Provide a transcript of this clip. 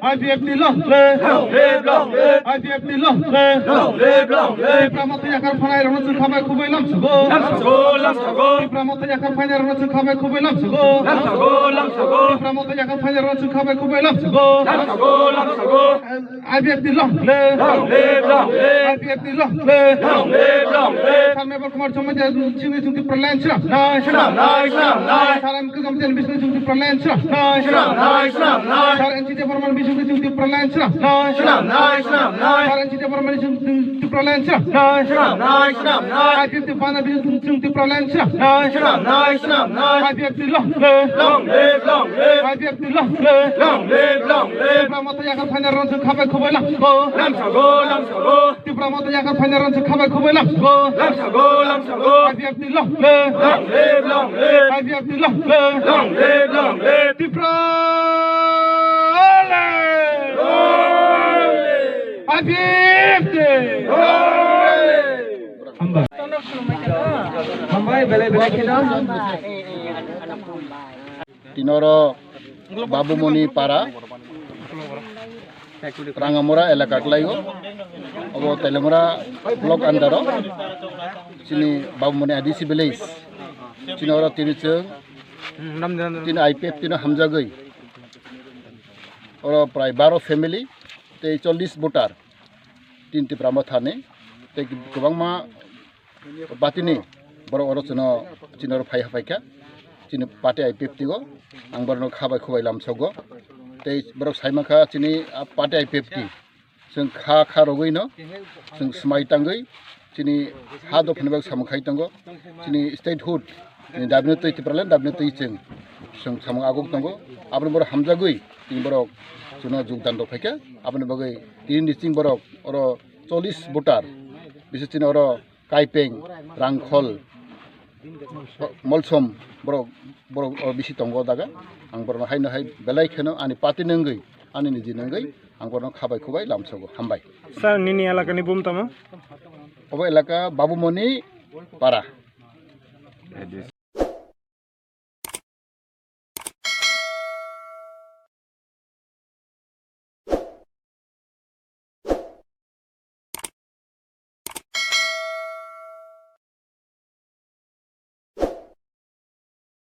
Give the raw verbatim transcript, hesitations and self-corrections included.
I P F T long live! Long live, long live! I P F T long live! Long live, long live! Tipra Motha yakarphainairokno chwng kha bai khuk bai lamsogo. Lamsogo, lamsogo! Tipra Motha yakarphainairokno chwng kha bai khuk bai lamsogo. Lamsogo, lamsogo! Tipra Motha yakarphainairokno chwng kha bai khuk bai lamsogo. Lamsogo, lamsogo! I P F T long live! Long live, long live! I P F T long live! Long live, long live! Sir Meval Kumar Jamatia bisingni chwng Tipraland swnamnai. Swnamnai, swnamnai! Sir M K Jamatia bisingni chwng Tipraland swnamnai. Swnamnai, swnamnai! Sir N C Debbarma bisingni chwng Tipraland swnamnai. Swnamnai, swnamnai! Sir N C Debbarma bisingni chwng Tipraland swnamnai. Swnamnai, swnamnai! I P F T banner bisingni chwng Tipraland swnamnai. Swnamnai, swnamnai! I P F T long live! Long live, long live! I P F T long live! Long live, long live! Tipra Motha yakarphainairokno chwng kha bai khuk bai lamsogo. Lamsogo, lamsogo! Tipra Motha yakarphainairokno chwng kha bai khuk bai lamsogo. Lamsogo, lamsogo! I P F T long live! Long live, long live! I P F T long live! Long live, long live! Tipraland! Long live! I P F T! Long live! Hambai. Hambai, belai belai kheno. Tini oro Babumoni para, Rangamura elaka kwlaio. Obo Teliamura block under o. Chini Babumoni A D C village. Chini oro tini chwng, tini I P F T no hamjagwi. Oro prai baro family tei chollish voter. Tini Tipra Mothani tei kwbangma party ni borok oro chwngno, chini oro phai, phai kha. Chini party I P F T o ang borokno kha bai khuk bai lamsogo. Tei borok sai mankha chini, ah, party I P F T. Chwng kha, kha rogwi no chwng swmai tangwi chini ha dophani bagwi samung khai tongo. Chini statehood ni dabi no twi Tipraland dabi no twi chwng, chwng samung aguk tongo. Aboni borok hamjagwi tini borok chwngno jogdan rok phai kha. Aboni bagwi tini ni chwng borok oro chollish voter, bisi chini oro Kaipeng, Rangkhol, Molsom, borok, borok o bisi tongo o jaga. Ang borokno haino hai belai kheno ani party ni wngwi, ani niji ni wngwi ang borokno kha bai khuk bai lamsogo. Hambai. Sir, nini elakani bum tamo? Obo elaka Babumoni para.